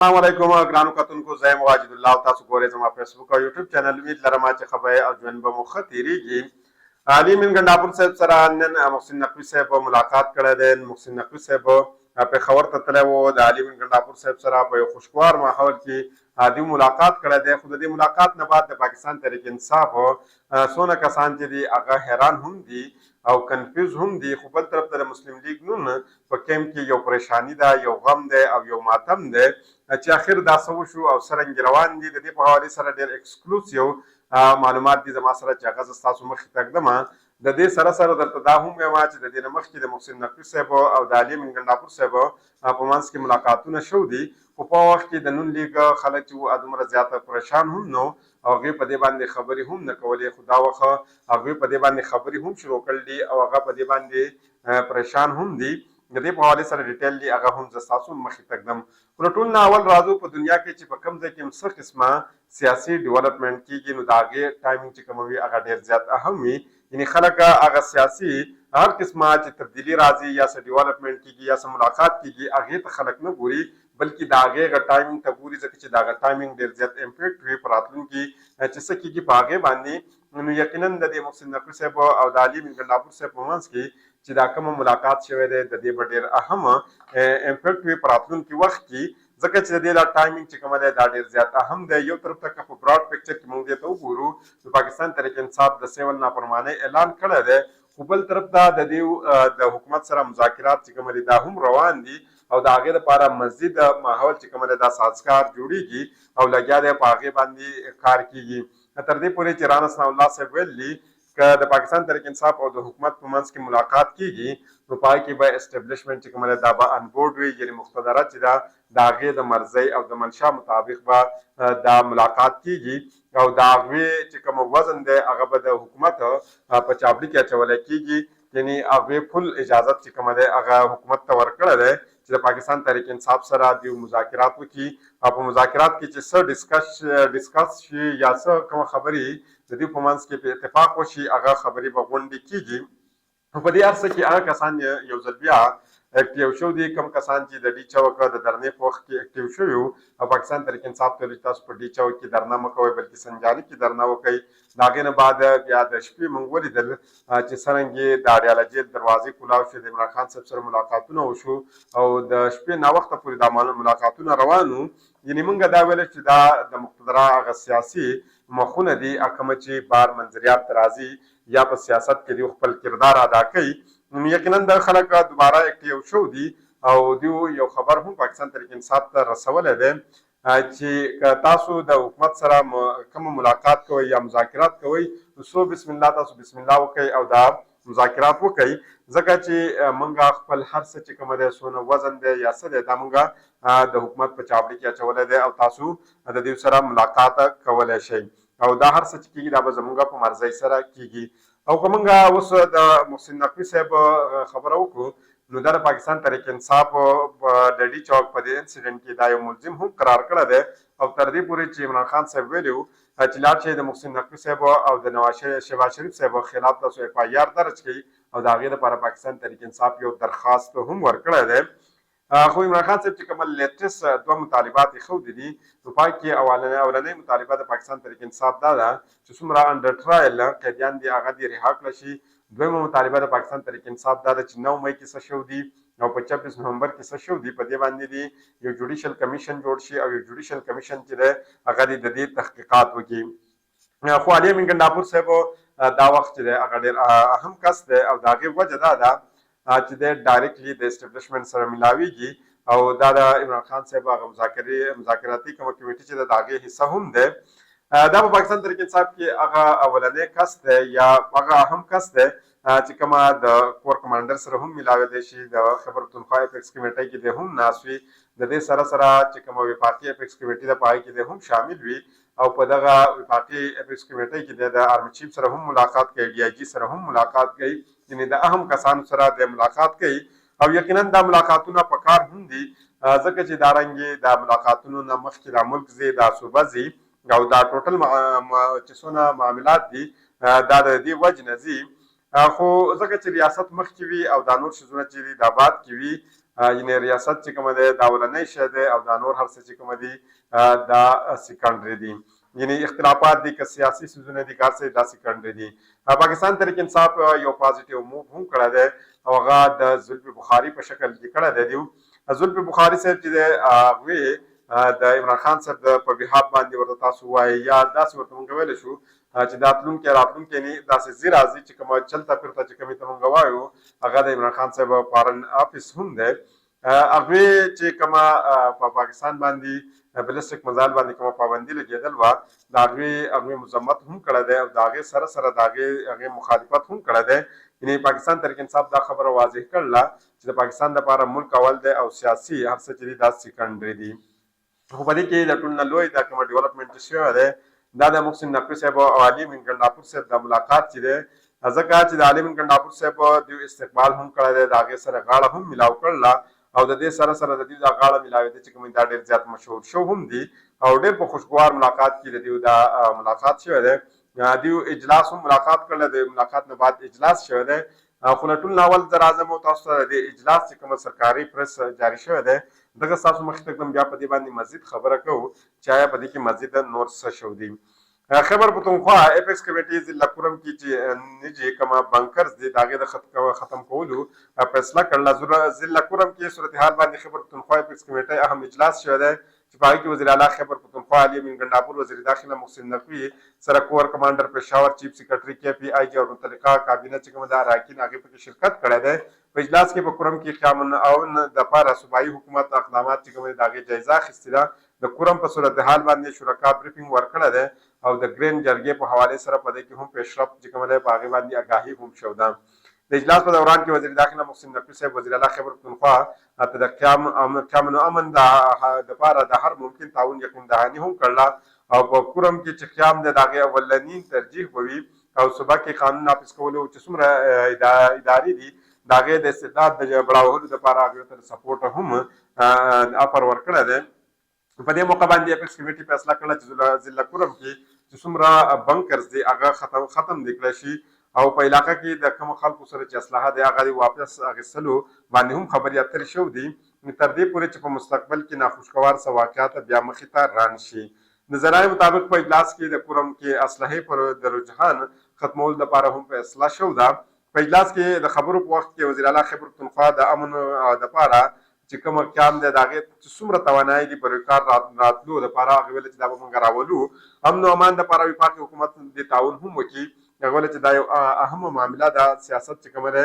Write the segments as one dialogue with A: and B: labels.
A: السلام علیکم ګرانو کتونکو، زه یم واجد الله او تاسو ګورئ زما فیسبوک او یوټیوب چینل. امید لرم چې ښه به او ژوند به مو ښه تېرېږي. علي امین ګنډاپور صاحب سره نن محسن نقوي صاحب ملاقات کړی دی. محسن نقوي صاحب پېښور ته تللی و، د علي امین ګنډاپور صاحب سره په یو خوشګوار ماحول کې دوی ملاقات کړی دی. خو د دې ملاقات نه بعد د پاکستان تحریک انصاف څونه کسان چې دي هغه حیران هم دي او کنفیوز هم دي، خو بل طرف ته د مسلم لیګ نون په کیمپ کې یو پریشاني ده، یو غم دی او یو ماتم دی چې اخر دا څه وشو او څرنګه روان دي. د دې په حوالې سره ډېر ایکسکلوسیو معلومات دي زما سره چې هغه زه ستاسو مخې ته ږدم. د دې سره سره درته دا هم وایم چې د دې نه مخکې د محسن نقوي صاحب او د علي امین ګنډاپور صاحب په منځ کې ملاقاتونه شو دي، خو په وخت کې د نون لیګ خلک چې وو دومره زیات پریشان هم نه او هغوی په دې باندې خبرې هم نه کولې، خو دا وخت هغوی په دې باندې خبرې هم شروع کړل دي او هغه په دې باندې پریشان هم دي. د دې په حوالې سره ډیټیل دي، هغه هم زه ستاسو مخې ته ږدم. خو له ټول نه اول راځو، په دنیا کې چې په کوم ځای کې هم څه قسمه سیاسي ډیولپمنټ کیږي نو د هغې ټایمینګ چې کوم وي هغه ډیر زیات اهم وي. یعنی خلک هغه سیاسي هر قسمه چې تبدیلي راځي یا څه ډیولپمنټ کیږي یا څه ملاقات کیږي هغې ته خلک نه ګوري، بلکې د هغې هغه ټایمینګ ته ګوري، ځکه چې د هغه ټایمینګ ډیر زیات امپیکټ وي په راتلونکي چې څه کیږي په هغې باندې. نو یقینا د دې محسن نقوي صاحب او د علي امین ګنډاپور صاحب په منځ کې چې دا کومه ملاقات شوی دی د دې به ډیر اهم امپیکټ وي په راتلونکي وخت کې، ځکه چې د دې دا ټایمینګ چې کومه دی دا ډیر زیات اهم دی. یو طرف ته که په براډ پکچر کې موږ دې ته وګورو نو پاکستان تحریک انصاف د سیول نافرمانۍ اعلان کړی دی، خو بل طرف ته د دې د حکومت سره مذاکرات چې کوم دي دا هم روان دي او د هغې لپاره مزید ماحول چې کوم دی دا سازګار جوړیږي او لګیا دی په هغې باندې کار کیږي. تر دې پورې چې رانا ثناء الله صاحب ویلي که د پاکستان تحریک انصاف او د حکومت په منځ کې ملاقات کیږي نو په هغه کې به اسټبلشمنټ چې کومه ده دا به انبورډ وي، یعنې مقتدره چې ده د هغې د مرضۍ او د منشا مطابق به دا ملاقات کیږي او د هغوې چې کوم وزن دی هغه به د حکومت په چابړي کې اچولی کیږي. یعنی هغوې فل اجازت چې کومه دی هغه حکومت ته ورکړی دی چې د پاکستان تحریک انصاف سره دیو مذاکرات وکړي او په مذاکرات کې چې څه ډسکس شي یا څه کومه خبرې د دوی په منځ کې په اتفاق وشي هغه خبرې به غونډې کیږي. خو په دې هر څه کې هغه کسان یو ځل بیا اکټیو شو دي کوم کسان چې د ډي چوک د درنې په وخت کې اکټیو شوي وو او پاکستان تحریک انصاف ته ویل چې تاسو په ډي چوک کې درنه مه کوئ بلکې سنجالي کې درنه وکړئ. د هغې نه بعد بیا د شپې مونږ ولیدل چې څرنګه د اډیاله جیل دروازې کولاو شوې، د عمران خان صاحب سره ملاقاتونه وشو او د شپې ناوخته پورې دا ملاقاتونه روان وو. یعنې مونږ دا ویل چې دا د مقتدره هغه سیاسي مخونه دي کوم چې بار منظریات ته راځي یا په سیاست کې دیو خپل کردار ادا کوي. نو یقینا دا خلک دوباره اکټیو شو دي او دیو یو خبر هم پاکستان تحریک انصاف ته رسولی دی چې که تاسو د حکومت سره کوم ملاقات کوئ یا مذاکرات کوئ نو څو بسم الله تاسو بسم الله وکړئ او دا مذاکرات وکړئ، ځکه چې مونږ خپل هر څه چې کوم دی څونه وزن دی یا څه دی دا مونږ د حکومت په چاوړي کې اچولی دی او تاسو د دې سره ملاقات کولی شئ او دا هر څه چې کیږي دا به زمونږ په مرضۍ سره کیږي. او که مونږ اوس د محسن نقوي صاحب خبره وکړو نو دا د پاکستان تحریک انصاف په ډډي چوک په دې انسیډنټ کې دا یو ملزم هم قرار کړی دی او تر دې پورې چې عمران خان صاحب ویلي وو چې لاړ شئ د محسن نقوي صاحب او د نواز شهباز شریف صاحب خلاف تاسو اف آی آر درج کړئ او د هغې لپاره پاکستان تحریک انصاف یو درخواست هم ورکړی دی. خو عمران خان صاحب چې کومه لیټسټ دوه مطالبات یې ښودلي دي نو په هغې کې اولنۍ مطالبه د پاکستان تحریک انصاف دا ده چې څومره انډر ټرایل قیدیان دي هغه دې رها کړل شي. دویمه مطالبه د پاکستان تحریک انصاف دا ده چې 9 مئی کې څه شو دي او په 26 نومبر کې څه شو دي په دې باندې دي یو جوډیشل کمیشن جوړ شي او یو جوډیشل کمیشن چې دی هغه دې د دې تحقیقات وکړي. خو علي امین ګنډاپور صاحب دا وخت چې دی هغه ډېر اهم کس دی او د هغې وجه دا ده چې دی ډایرکټلي د اسټبلشمنټ سره ملاویږي او دا د عمران خان صاحب هغه مذاکراتي کومه کمیټي چې ده د هغې حصه هم دی. دا په پاکستان تحریک انصاف کې هغه اولنی کس دی یا هغه اهم کس دی چې کومه د کور کمانډر سره هم ملاوېدی شي، د خیبر پښتونخوا اپیکس کمیټۍ کې دی هم ناست وي، د دې سره سره چې کومه وفاقي اپیکس کمیټي ده په هغې کې دی هم شامل وي او په دغه وفاقي اپیکس کمیټۍ کې دی د آرمي چیف سره هم ملاقات کوي، ډي آی جي سره هم ملاقات کوي، یعنې د اهم کسانو سره دی ملاقات کوي او یقینا دا ملاقاتونه په کار هم دي، ځکه چې دا رنګې دا ملاقاتونو نه مخکې دا ملک ځي، دا صوبه ځي او دا ټوټل چې څونه معاملات دي دا د دې وجې نه ځي. خو ځکه چې ریاست مخکې وي او دا نور شیزونه چې دي دا بعد کې وي یعنی ریاست چې کوم دی دا اولنی شی دی او دا نور هر څه چې کوم دي دا سیکنډري دي. یعنی اختلافات دي که سیاسي څیزونه دي که هر څه دا سیکنډري دي. پاکستان تحریک انصاف یو پازیټیو موو هم کړی دی او هغه د زلفي بخاري په شکل کې کړی دی. دیو زلفي بخاري صاحب چې دی هغوی د عمران خان صاحب د په بهاب باندې ورته تاسو وایي یا داسې ورته مونږ ویلی شو چې دا تلونکی راتلونکی نه داسې ځي راځي چې کومه چلته پرته چې کومې ته مونږ وایو هغه د عمران خان صاحب فارن آفس هم دی. هغوی چې کومه په پاکستان باندې بلستیک مزایل باندې کومه پابندي لګېدل وه د هغوی مذمت هم کړی دی او د هغې سره سره د هغې مخالفت هم کړی دی. یعنی پاکستان تحریک انصاف دا خبره واضح کړله چې د پاکستان لپاره ملک اول دی او سیاسي هر څه چې دي دا سیکنډري دي. خو په دې کې د ټولو نه لوی دا کومه ډیولپمنټ چې شوی دی دا د محسن نقوي صاحب او علي امین ګنډاپور صاحب دا ملاقات چې دی، ځکه چې د علي امین ګنډاپور صاحب دیو استقبال هم کړی دی، د هغې سره غاړه هم ملاو کړله او د دې سره سره د دیو دا غاړه ملاوېده چې کوم دا ډېر زیات مشهور شو هم دي او ډېر په خوشګوار ملاقات کې د دیو دا ملاقات شوی دی. دیو اجلاس هم ملاقات کړل، د ملاقات نه بعد اجلاس شوی دی. خو له ټول نه اول زه راځم او تاسو ته د دې اجلاس چې کومه سرکاري پریس جاري شوی دی دغه ستاسو مخې ته ږدم، بیا په دې باندې مزید خبره کوو چې آیا په دې کې مزید نور څه شو دي. خیبر پښتونخوا اپیکس کمیټې ضلع کورم کې چې نجې کومه بنکرز دي د هغې د ختم کولو فیصله کړله. ضلع کورم کې صورتحال باندې خیبر پښتونخوا اپیکس کمیټې اهم اجلاس شوی دی چې په هغې کې وزیر اعلی خیبر پښتونخوا علي امین ګنډاپور، وزیر داخله محسن نقوي سره کور کمانډر پېښور، چیف سیکرټري کې پي آی جي او متعلقه کابینه چې کومه ده اراکین هغې پکې شرکت کړی دی. په اجلاس کې په کورم کې قیام الامن دپاره صوبایي حکومت اقدامات چې کوم دي د هغې جایزه اخیستې ده. د کورم په صورتحال باندې شرکا بریفنګ ورکړی دی او د ګرین جرګې په حوالې سره په دې کې هم پیشرفت چې کومه دی په هغې باندې اګاهي هم شوې ده. د اجلاس په دوران کې وزیر داخله محسن نقوي صاحب وزیر اعلی خیبر پښتونخوا ته د قیام امن دپاره د هر ممکن تعاون یقین دهاني هم کړله او په کورم کې چې قیام دی د هغې اولني ترجیح به وي او صوبه کې قانون نافذ کولو چې څومره ادارې دي د هغې د استعداد د بړاوهلو دپاره هغوی ته د سپورټ هم افر ورکړی دی. په دې موقع باندې اپیکس کمیټې فیصله کړله چې ضلع کورم کې چې څومره بنکرز دي هغه ختم دې کړی شي او په علاقه کې د کوم خلکو سره چې اسلحه دی هغه دې واپس اخیستلو باندې هم خبرې اترې شوې دي تر دې پورې چې په مستقبل کې ناخوشګوار څه واقعات بیا مخې ته رانشي. د ذرایع مطابق په اجلاس کې د کورم کې اسلحې پر د رجحان ختمولو لپاره هم فیصله شوې ده. په اجلاس کې د خبرو په وخت کې وزیر اعلی خیبر پښتونخوا د امن دپاره چې کوم قیام دی د هغې چې څومره توانایي دي پر کار راتلو دپاره هغه ویل چې دا به مونږ راولو. امن او امان دپاره وفاقي حکومت دې تعاون هم وکړي. هغه ویل چې دا یو اهمه معامله ده، سیاست چې کومه دی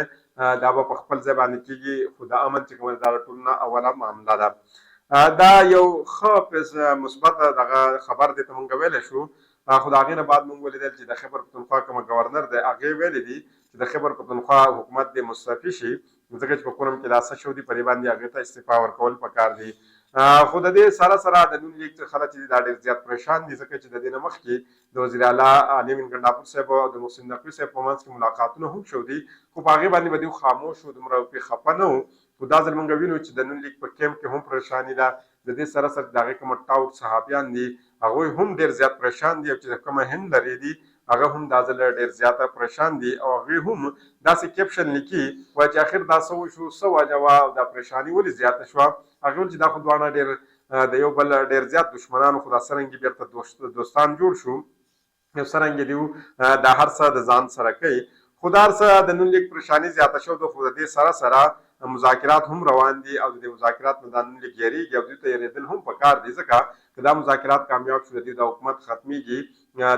A: دا به په خپل ځای باندې کېږي، خو د امن چې کومه ده دا د ټولو نه اوله معامله ده. دا یو ښه مثبت دغه خبر دی ته مونږ ویلی شو. خو د هغې نه بعد مونږ ولیدل چې د خیبر پښتونخوا کوم ګورنر دی هغې ویلي دي چې د خیبر پښتونخوا حکومت دې مستعفي شي ځکه چې په کورم کې دا څه شو دي په دې باندې هغې ته استعفا ورکول پکار دي. خو د دې سره سره د نون لیګ خلک چې دي دا ډېر زیات پریشان دي ځکه چې د دې نه مخکې د وزیر اعلی علي امین ګنډاپور صاحب او د محسن نقوي صاحب په منځ کې ملاقاتونه هم شو دي خو په هغې باندې به دوی خاموش وو، دومره پرې خفه نه وو. خو دا ځل مونږ وینو چې د نون لیګ په کیمپ کې هم پریشاني ده. د دې سره سره چې د هغې کوم ټاوټ صحافیان دي هغوی هم ډېر زیات پریشان دي او چې کومه هند لرې دي هغه هم دا ځل ډېر زیات پریشان دي او هغوی هم داسې کیپشن لیکي وایي چې اخر دا څه وشو، څه وجه وه او دا پریشاني ولې زیاته شوه. هغوی ویل چې دا خو دواړه ډېر د یو بل ډېر زیات دښمنان وو خو دا څرنګه بېرته دوستان جوړ شو، یو څرنګه دیو دا هر څه د ځان سره کوي. خو دا هر څه د نون لیګ پریشاني زیاته شوه ده، خو د دې سره سره مذاکرات هم روان دي او د دې مذاکرات نه دا نون لیګ یریږي او دوی ته یریدل هم پکار دي ځکه که دا مذاکرات کامیاب شو د دوی دا حکومت ختمیږي،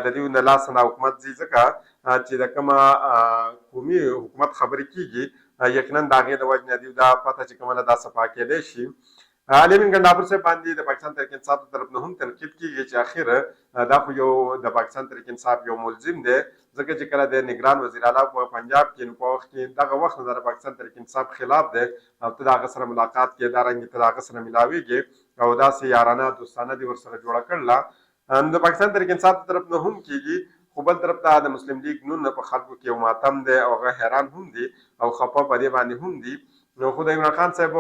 A: د دوی نه لاسه نه حکومت ځي ځکه چې د کومه قومي حکومت خبرې کیږي یقینا د هغې د وجې نه دوی دا پته چې کومه ده دا صفا کیدای شي. علي امین ګنډاپور صاحب باندې د پاکستان تحریک انصاف د طرف نه هم تنقید کیږي چې اخر دا خو یو د پاکستان تحریک انصاف یو ملزم دی ځکه چې کله د نګران وزیر اعلی په پنجاب کې نو په وخت کې دغه وخت نه د پاکستان تحریک انصاف خلاف دی او ته د هغه سره ملاقات کې دا رنګ ته د هغه سره ملاویږي او داسې یارانه دوستانه دې ورسره جوړه کړله. نو د پاکستان تحریک انصاف د طرف نه هم کیږي خو بل طرف ته د مسلم لیګ نون په خلکو کې یو ماتم دی او هغه حیران هم دي او خپه په دې باندې هم دي. نو خو د عمران خان صاحب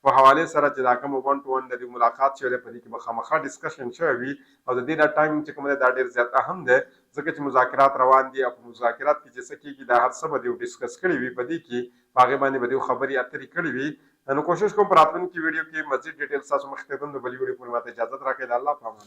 A: په حوالې سره چې دا کوم ون ټو ون د دې ملاقات شوی دی په دې کې به خامخا ډسکشن شوی وي او د دې دا ټایمینګ چې کوم دی دا ډېر زیات اهم دی ځکه چې مذاکرات روان دي او په مذاکرات کې چې څه کېږي دا هر څه به دیو ډسکس کړي وي، په دې کې په هغې باندې به دیو خبرې اترې کړې وي. نو کوشش کوم په راتلونکي ویډیو کې مزید ډیټیل تاسو مخ ته د بلې ویډیو پورې ماته اجازه راکړئ. د الله په امان.